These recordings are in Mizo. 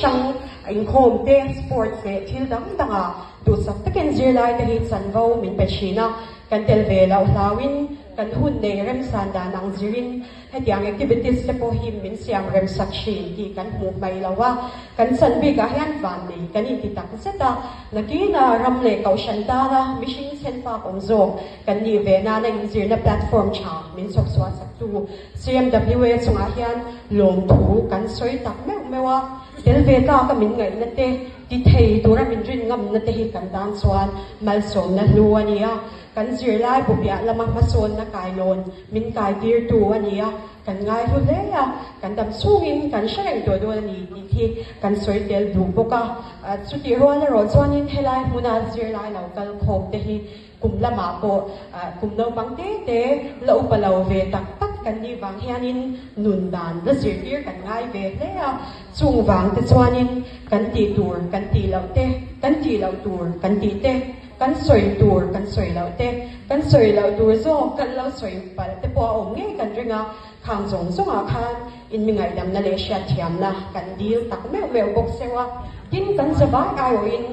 hrang inkhawm te, sports leh thil dang dangah duhsak takin zirlaite hi chanvo min pe thin a, kan tel ve loh hlauin kan hun nei remsan dan ang zirin Hetiang activities te pawh hi min siam rem sak thin tih kan hmuh hmaih lo a, kan chan bikah hian vannei kan inti tak zet a, nakina ram leh kohhran tana mihring chhenfak awm zawk kan nih ve nana inzirna platform tha min chhawp chhuah saktu CMWA chungah hian lawmthu kan sawi tak meuh meuh a, tel ve tlaka min ngaihna te, ti thei tura min rin ngamna te hi kan tan chuan malsawmna hlu a ni a. Kan zirlai bu piah lama hmasawnna kailawn min kaitirtu a ni a, kan ngaihlu hle a, kan dam chhungin kan hre reng tawh dawn a ni tih khi kan sawi tel duh bawk a. Chutih rual erawh chuanin helai hmuna zirlai lo kal khawm te hi kum lamah pawh kum naupang te te la upa lo ve tak tak kan nih vang hianin nun dan la zirtir kan ngai ve hle a, chung vang te chuanin kan tih tur kan tih loh te, kan tih loh tur kan tih te, Kan sawi tur kan sawi loh te, kan sawi loh tur zawk kan lo sawi palh te pawh a awm ngei kan ring a, khang zawng zawngah khan in mi ngaihdamna leh hriatthiamna kan dil tak meuh meuh bawk seuh a. Tin, kan zavai aiawhin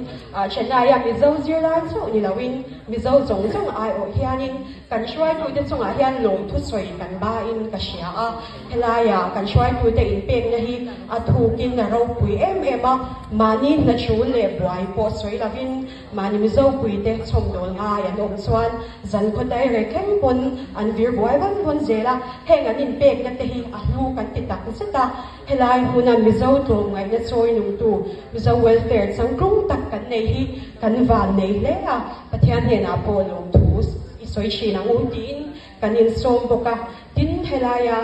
Chennai-a Mizo zirlai chauh ni loin Mizo zawng zawng aiawh hianin kan hruaitute chungah hian lawmthu sawi kan bain ka hria a. Helaia kan hruaitute inpekna hi a thukin a ropui em em a, mahni hna chul leh buai pawh sawi lovin Mahni Mizo puite chhawmdawl ngai an awm chuan zan khaw dairek thleng pawn an vir buai vawn vawn zel a, heng an inpekna te hi a hlu kan ti tak zet a, helai hmuna Mizo tlawmngaihna chawi nungtu Mizo Welfare changtlung tak kan nei hi kan van nei hle a, Pathian hnenah pawh lawmthu i sawi thin ang u tiin kan insawm bawk a, tin helaia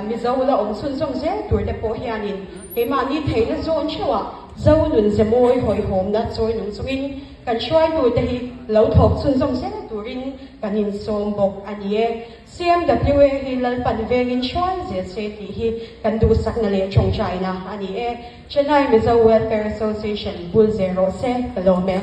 Mizo la awm chhunzawm zel tur te pawh hianin keimahni theihna zawn theuhah Zo nun ze mawi hawihhawmna chawi nung chungin kan hruaitute hi lo thawk chhunzawm zel turin kan insawm bawk a ni e. CMWA hi Lalpan vengin hruai zel se tih hi kan duhsakna leh tawngtaina a ni e. Chennai Mizo Welfare Association bul zel rawh se, ka lawm e.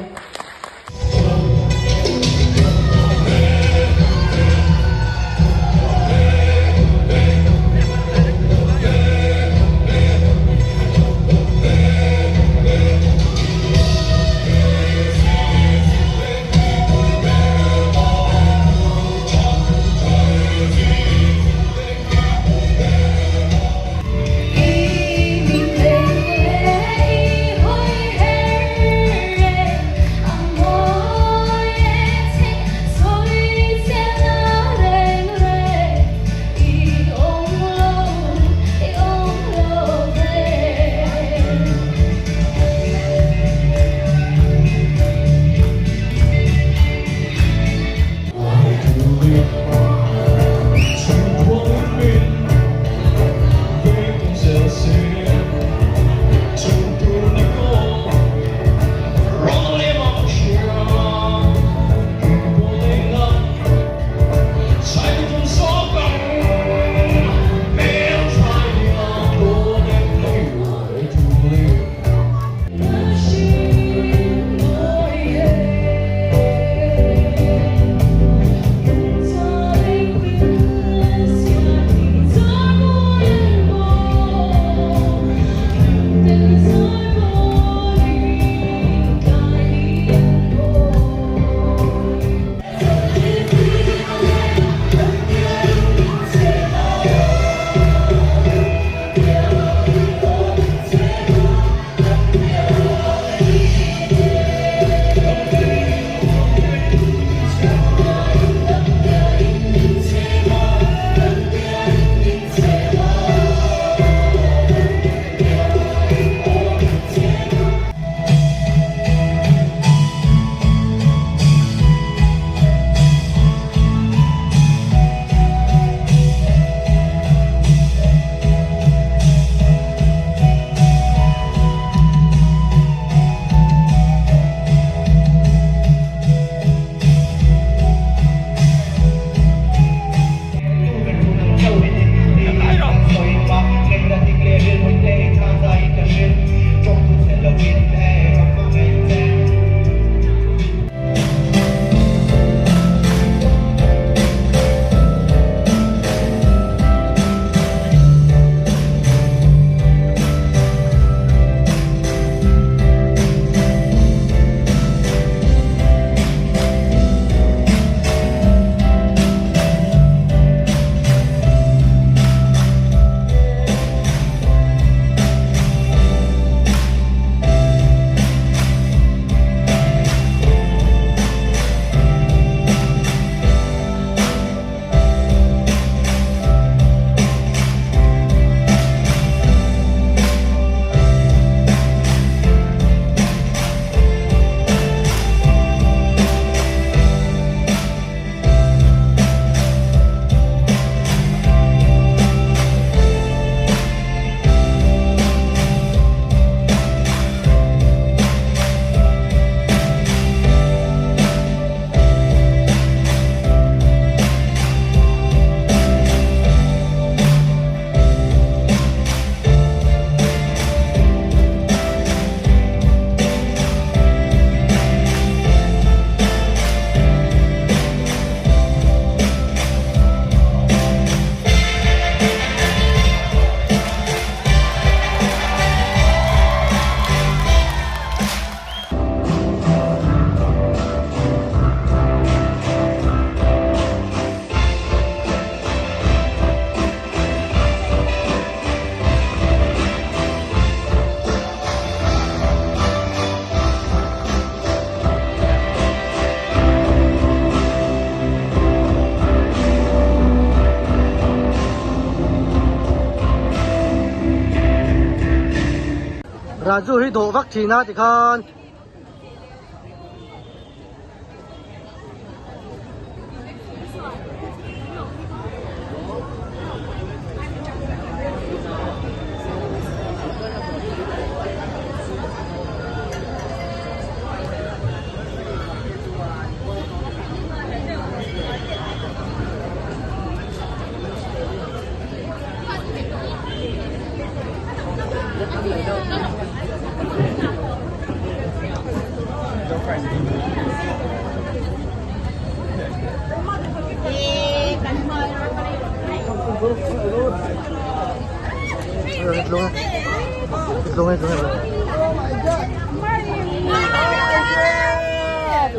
Raju hi dawh vak thin a tikhan.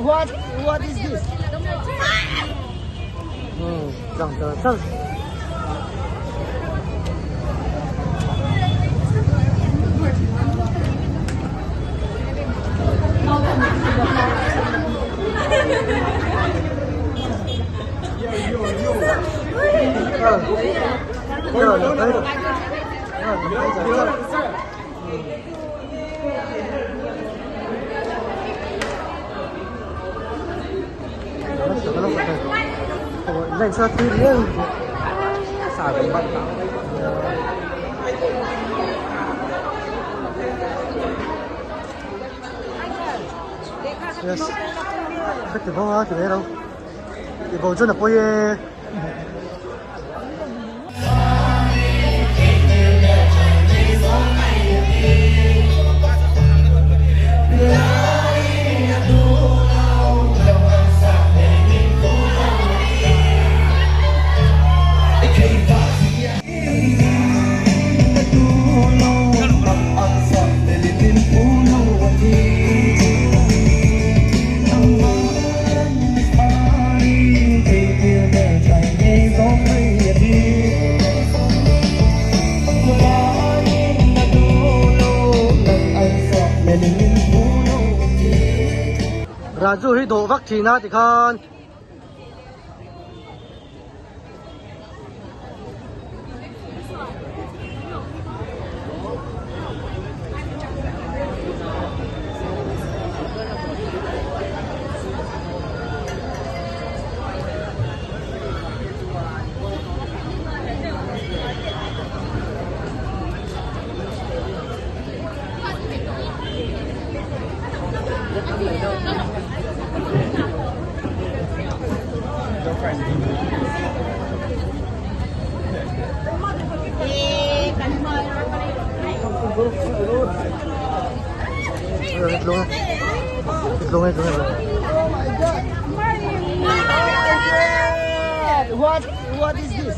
What what is this? Yes. Ka ti bawk a ti mai lo. Ti bo chuan a pawi e. Raju hi dawh vak thin a tikhan. What what is this?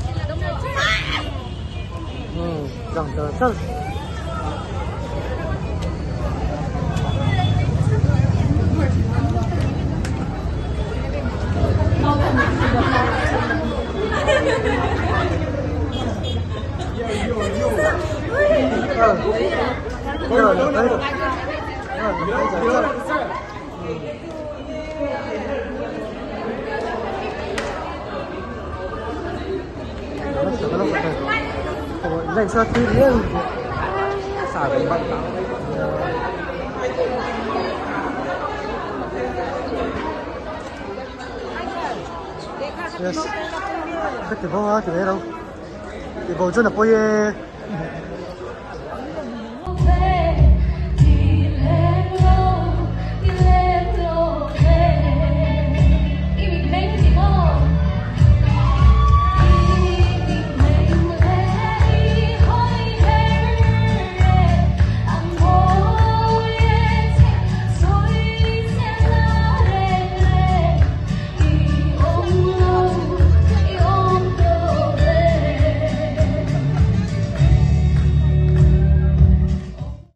Yes. Ka ti bawk a ti mai lo. Ti bo chuan a pawi e.